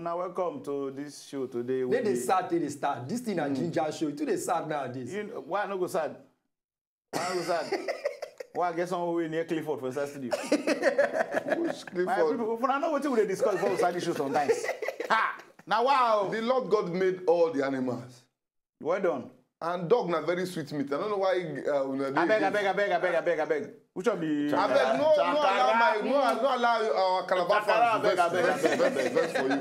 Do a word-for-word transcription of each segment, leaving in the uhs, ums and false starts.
Una welcome to this show today. They dey sad, they dey start. This thing na ginger show. It too dey sad nowadays. You know, why I no go sad? Why I go sad? Why I get someone wey near Clifford for inside studio? Which Clifford? My people, if una know wetin we dey discuss before we start the show sometimes. Ha! Na wow! The Lord God made all the animals. Well done. And dog na very sweet meat. I don't know why uh, una dey Abeg, against abeg, abeg, abeg, abeg, abeg. Which one be Abeg, no, no allow my, no, no allow our Calabar fans to vex, vex, vex, vex for you.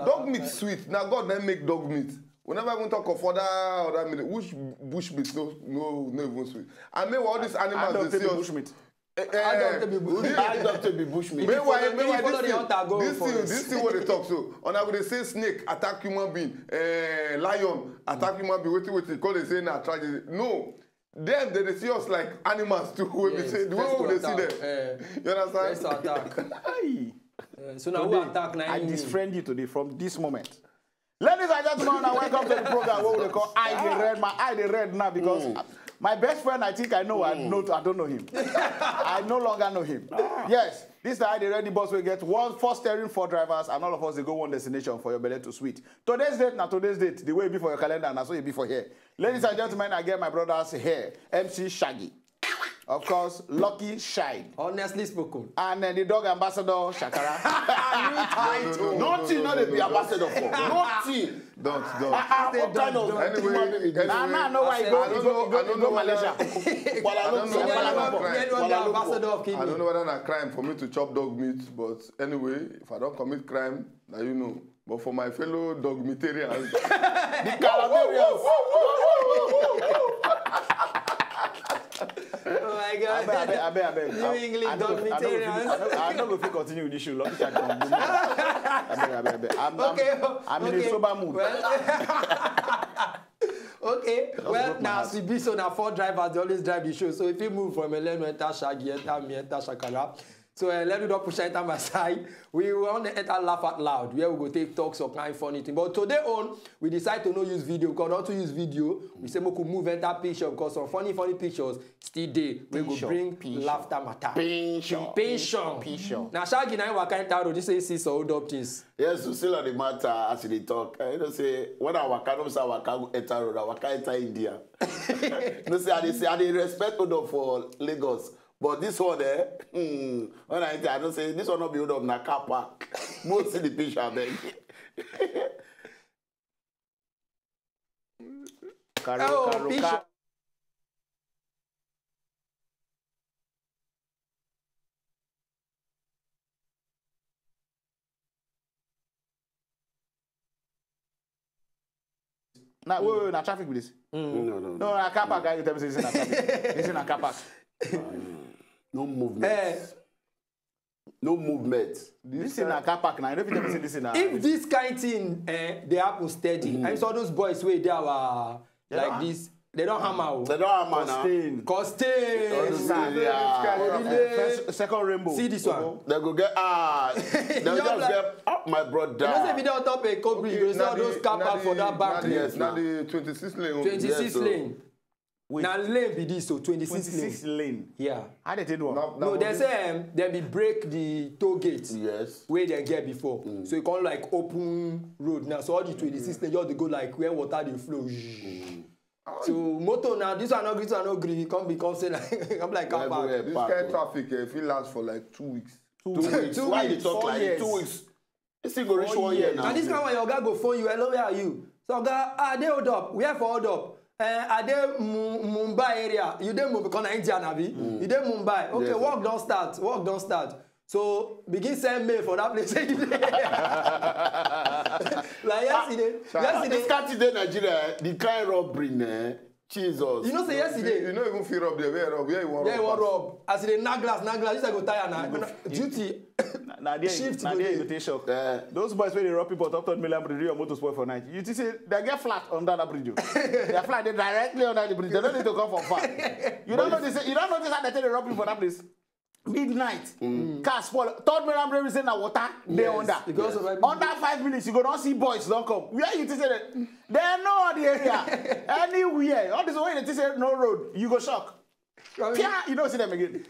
Dog meat sweet. Na God na make dog meat. We never even talk of other, other meat. Which bush meat no, no, no even sweet. And meanwhile, all these animals dey see us. Bush meat. Eh, eh, How dog take be bush? How dog take be bush meat? Meanwhile, meanwhile, this thing, this thing, this thing wey dey talk so, una go dey say snake attack human being, eh, lion attack human being, wetin, wetin, come dey say na tragedy. No, dem, they dey see us like animals too. Wey be say the way we dey see them, you understand? First attack. Aye. Eh, so now who attack na I disfriend you today from this moment. Ladies and gentlemen, now welcome to the program. What we dey call I dey red. My eye dey red now because my best friend, I think I know, I know, I don't know him. I no longer know him. Yes, this is the I dey red, the boss wey get one four steering, four drivers, and all of us dey go one destination for your belle to sweet. Today's date na today's date. The way e be for your calendar na so e be for here. Ladies and gentlemen, I get my brothers here. M C Shaggy. Of course, Lucky Shine. Honestly spoken. And then the dog ambassador, Shakara. New title. Nothing no dey be ambassador for. Nothing. Don't, don't. Ah, ah, what kind of human being be this? Anyway, I don't know, I don't know whether, I don't know whether I don't know whether na crime for me to chop dog meat, but anyway, if I don commit crime, na you know. But for my fellow dogmitarians, the Calabarians. Oh my God. Abeg, abeg, abeg, abeg. New English dogmitarians. I no go fit continue with this show. Lucky Shine come do me. Abeg, abeg, abeg. I'm, I'm, I'm in a sober mood. Okay, well, now as e be so, now four drivers, they always drive the show. So if you move from Elenu, enter Shaggy, enter me, enter Shakara. So uh, let me not push enter my side. We want to enter laugh out loud, where we go take talk some kind funny thing. But today on, we decide to not use video because not to use video. We say we could move enter picture because some funny funny pictures still dey. We go bring laughter matter. Picture. Picture. Now Shaggy now waka enter road. You say see some hold up things. Yes, we still on the matter as they talk. Uh, you know say when I waka, no say I waka enter road, I waka enter India. You know say I dey say I dey respect hold up for Lagos. But this one, eh, hmm, when I enter, I don't say this one not be hold up na car park. Go see the picture, abeg. Karo, oh, karo, picture. Karo. Na wait, wait, wait, na traffic be this. No, no, no. No, na car park. You tell me say this na traffic. This na car park. No movement. Eh. No movement. This thing na car park now. You don't fit tell me say this na. If this kind thing eh, dey happen steady, I saw those boys wey dey our like this. They don hammer o. They don hammer now. Costain. Costain. Costain, yeah. Orile. First, second rainbow. See this one. They go get ah. They go just get oh my brother. You know say if you dey on top a cobra, you go see all those car park for that back. Yes, na the twenty-six lane. Twenty-six lane. Wait. Na lane be this, so twenty-six lane. Twenty-six lane. Yeah. How they take do am? No, they say um, they be break the toll gate. Yes. Wey they get before. So you come like open road now. So all the twenty-six lane just dey go like where water dey flow. So motor now, this one no gree, this one no gree. Come become say like, come like car park. This kind of traffic eh, fit last for like two weeks. Two weeks. Why you talk like two weeks? This thing go reach one year now. And this kind one, your guy go phone you. Hello, where are you? So, guy, I dey hold up. Where for hold up? Uh, I dey Mu- Mumbai area. You dey Mumbai? Because na Indian, abi? You dey Mumbai? Okay, work don start. Work don start. So begin send mail for that place. Like yesterday, yesterday. This country dey Nigeria, the kind robbery, eh? Jesus. You know say yesterday. You no even fit rob there. Where rob? Where you wan rob? Where you wan rob? As e dey knack glass, knack glass. You say go tire na. Duty. Na there shift na there you go take shock. Those boys wey dey rob people on top third mainland bridge, your motor spoil for night. You think say they get flat under that bridge? Their flat dey directly under the bridge. They no need to come from far. You don't know this. You don't notice how they take dey rob people for that place. Midnight, car spoil. Third mainland bridge say na water dey under. Under five minutes, you go don see boys don come. Where you think say they, they know the area. Anywhere. All this way they think say no road, you go shock. Pia, you don't see them again.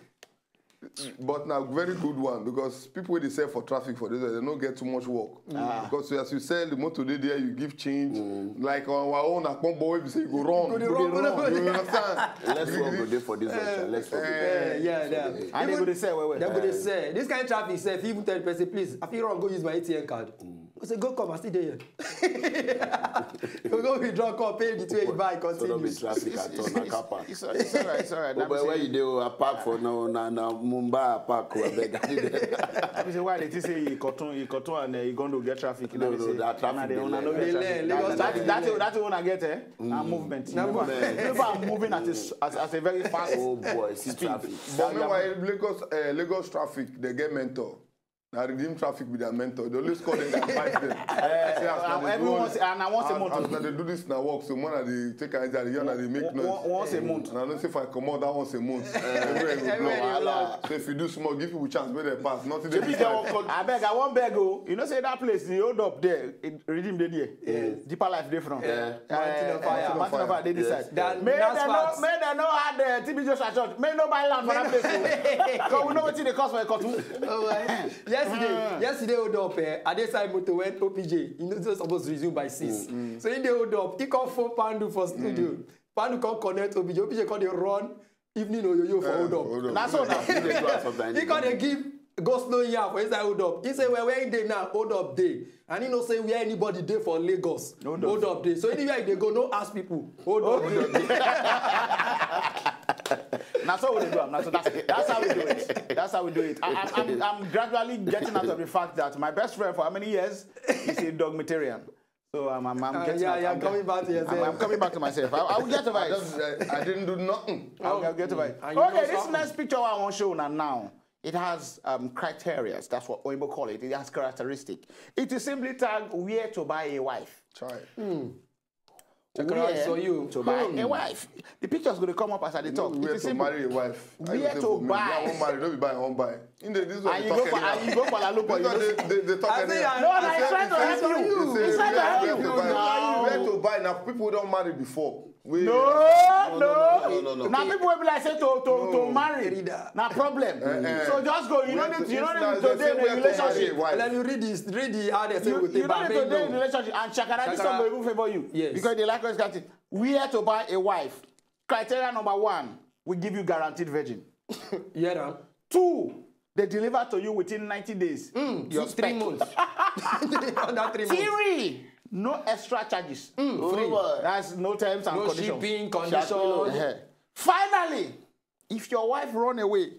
But na very good one, because people wey dey sell for traffic for this, they no get too much work. Because as you sell the motor dey there, you give change. Like our own akpon boy, we say you go run. Go dey run. You understand? Let's work go dey for this one. Let's work go dey. Yeah, yeah, yeah. And they go dey sell well well. Dem go dey sell. This kind of traffic sef, if you tell person, please, I fit run go use my A T M card. I say, go come, I still dey here. You go withdraw, come pay the two you buy, So no be continue. Traffic at all, na car park. It's, it's alright, it's alright. Oh boy, where you dey? Oh, I park for now, na na Mumbai I park. Oh, I beg, I dey there. I be say why they think say Ikotun, Ikotun and uh, Igondo get traffic. No, no, that traffic They dey wanna there. know get They traffic. there, Lagos That traffic that dey that one I get eh. Na movement. Na movement. People are moving at a s- at, at a very fast. Oh boy, see traffic. But meanwhile, Lagos, uh, Lagos traffic, they get mentor. Na Redeem Traffic be their mentor. They always call them and advise them. Say, as una dey do Everyone all say, and I want a as, month. As una dey do this na work, so when I dey take energy, you na dey make noise. Once a month. And I know say if I comot that once a month, everywhere go Everywhere blow. dey blow. So if you do small, give people chance, make dem pass. Nothing dey Shebi this get side. one call. I beg, I wan beg o. You know say that place, the hold up there, it, Redeem dey there. Deeper Life dey front. Yeah. Mountain of Fire. Mountain of Fire dey this side. That Make last dem no, part. Make dem no add uh, T B Joshua Church. Make no buy land for that place. Because we know wetin dey cost for Ikotun. Oh, well. Yesterday, yesterday hold up eh, I dey side motor when O P J, you know, say suppose resume by six. So he dey hold up, he come phone Pandu for studio. Pandu come connect O P J, O P J come dey run evening oyoyo for hold up. Hold up. Na so na. You dey do am sometimes. He come dey give go slow yarn for inside hold up. He say, well, where he dey now, hold up dey. And he know say where anybody dey for Lagos, Hold up. Hold up dey. So anywhere he dey go, no ask people, hold up dey. Na so we dey do am. Na so that's, that's how we do it. That's how we do it. I, I'm, I'm, I'm gradually getting out of the fact that my best friend for how many years is a dogmitarian. So I'm, I'm, I'm Uh, getting yeah, out. yeah, I'm, coming back to I'm, yourself. I'm coming back to myself. I, I will get over I, it. just, I, I didn't do nothing. I'll, I'll get over it. And you know Okay, this something. Next picture I want to show now now. It has um, criteria. That's what Oyibo call it. It has characteristic. It is simply tagged where to buy a wife. Try. Check it out, Where so you. To buy a wife. The picture's going to come up as I dey talk. It Where is to simple. Marry a wife? How you Where say to for me? buy? Yeah, I wan marry. No be buy, I wan buy. In the this one And dey you go talk for anyhow. and you go for Lalupo. This You one know, dey dey- dey talk I say, anyhow. I- No, no, he's trying to help you. Say He's trying to where- help where you to buy- now. Where to buy? Now people wey don marry before. Wait. No, no, no, no, no, no. Now people will be like say to to to marry. Reader. Na problem. Eh, eh. So just go. You no need you no need to dey in a Where to marry a relationship. wife? Let me read this. Read the hardest thing You, with you the don't need to dey in a Bambino. relationship and shakara this Shakara. Song go even favor you. Yes. Because they like us got it. Where to buy a wife? Criteria number one, we give you guaranteed virgin. Yeah, now. Two, they deliver to you within ninety days. Mm, Your two, three spec. Months. Under three months. Three, no extra charges. Oh, boy. That's no terms and No conditions. Shipping condition. Eh-heh. Finally, if your wife run away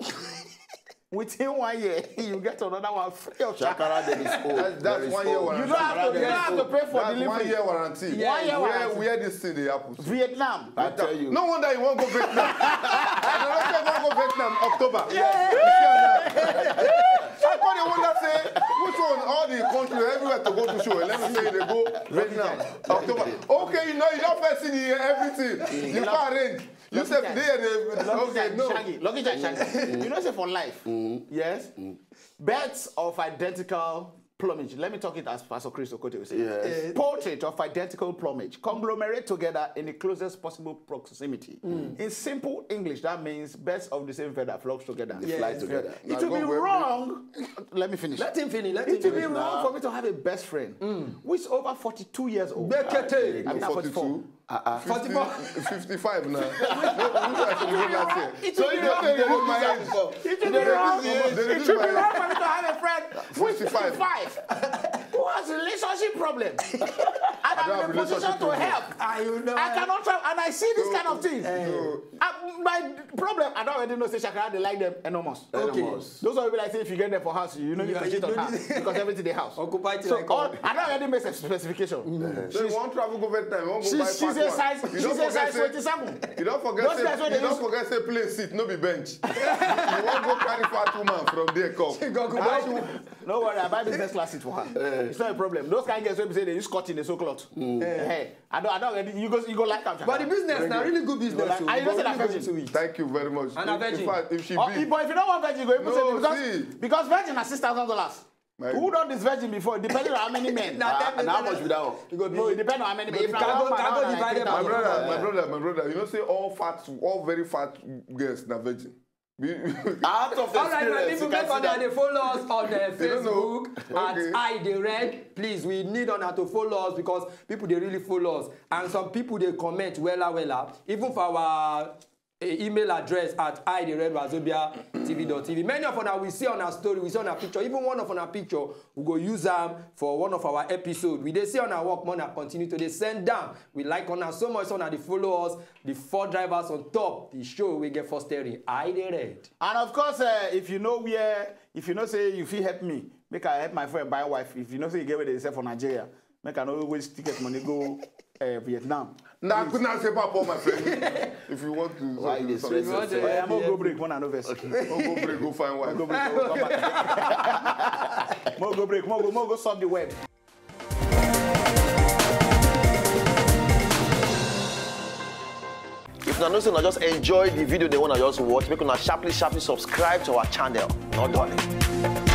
within one year, you get another one free of charge. Shakara, there is hope. That's, There that's is one year hope. warranty. You don't have to, you don't have to pay for That's delivery. One year warranty. Yeah. One year Where, Warranty. Where this thing dey happen? Vietnam. I tell you. No wonder you wan go Vietnam. I don't say wan go Vietnam October. Yes. I come dey wonder say which one all the country everywhere to go do show. Let me say they go Vietnam October. Okay, you know you don first see the everything. You can arrange. You sef dey there. Okay, no. Shaggy, lucky Jack Shaggy. You know say for life, yes, birds of identical plumage. Let me talk it as Pastor Chris Okote will say. Yes. Portrait of identical plumage conglomerate together in the closest possible proximity. In simple English, that means birds of the same feather flock together. They fly Yes. together. It would be wrong. Let me finish. Let him finish. Let It him would be finish. wrong for me to have a best friend who is over forty-two years old. Bekete. I mean, forty-four. Forty-two. Forty-four. Fifty-five now. No, no, I should be last year. It So would you be don't wrong. dey remove my age. It would be wrong. They It remove would be my wrong age. for me to have a friend who is Fifty-five. fifty-five, who has relationship problem. And I'm don't in a have position relationship to problem. Help. Ah, you know. I cannot travel, and I see this kind of thing. No. Uh, my problem, I don't already know say Shakara, they like them enormous. Okay. Enormous. Those are people like say if you get them for house, you know you Yeah, can you shit on know her this. Because everything they house. Occupy till So I come. all, I don't already make a specification. So you wan travel go Vietnam, you wan go She, buy she fat say one. Size, You she don say forget size say, twenty-seven. You don forget Those say, guys wey you dey don use forget say plane seat no be bench. You wan go carry fat woman from there come. She go go buy shoe. No worry, I buy business class seat for her. It's not a problem. Those kind of girls wey be say they use cotton, they sew cloth. Hey, I don't, I don't already. You go, you go like am. But the business na really good business. Like, So I you know go say na really go virgin. Into it. Thank you very much. And a In virgin. Fact, if she Oh, be, but if you don't want virgin, you go even No, say because see. Because virgin na six thousand dollars. My Who done this virgin before? Depending on how many men. Na Ah, ten and how million. much be that one? You go be No, it depends on how many men. If Cargo- na one man, cargo that one na divided three by my thousand. brother, my brother, my brother. You know say all fat, all very fat girls na virgin. Out of experience, all right, my people, make una dey follow us on uh, Facebook at I Dey Red. Please, we need una to follow us because people dey really follow us, and some people dey comment wella wella, even for our uh, email address at I Dey Red Wazobia T V dot T V. Many of una we see on our story, we see on our picture, even one of our picture, we go use am for one of our episode. We dey see on our work, more na continue to dey send down. We like una so much, so una dey follow us. The four drivers on top, the show we get first steering. I Dey Red. And of course, uh, if you know where, if you know say you fit help me, make I help my friend buy wife. If you know say you get where they sell for Nigeria, make I no waste ticket money go uh, Vietnam. Now, I couldn't say, Papa, my friend, if you want to. Why you dey stress yourself? Yeah, I'm gonna go break one and over. Okay. We'll go break, go find wife. Go break, go come back. Mo go break, mo go, mo go solve the web. If una know say una just enjoy the video, they wanna just watch, make una sharply, sharply subscribe to our channel. Not done.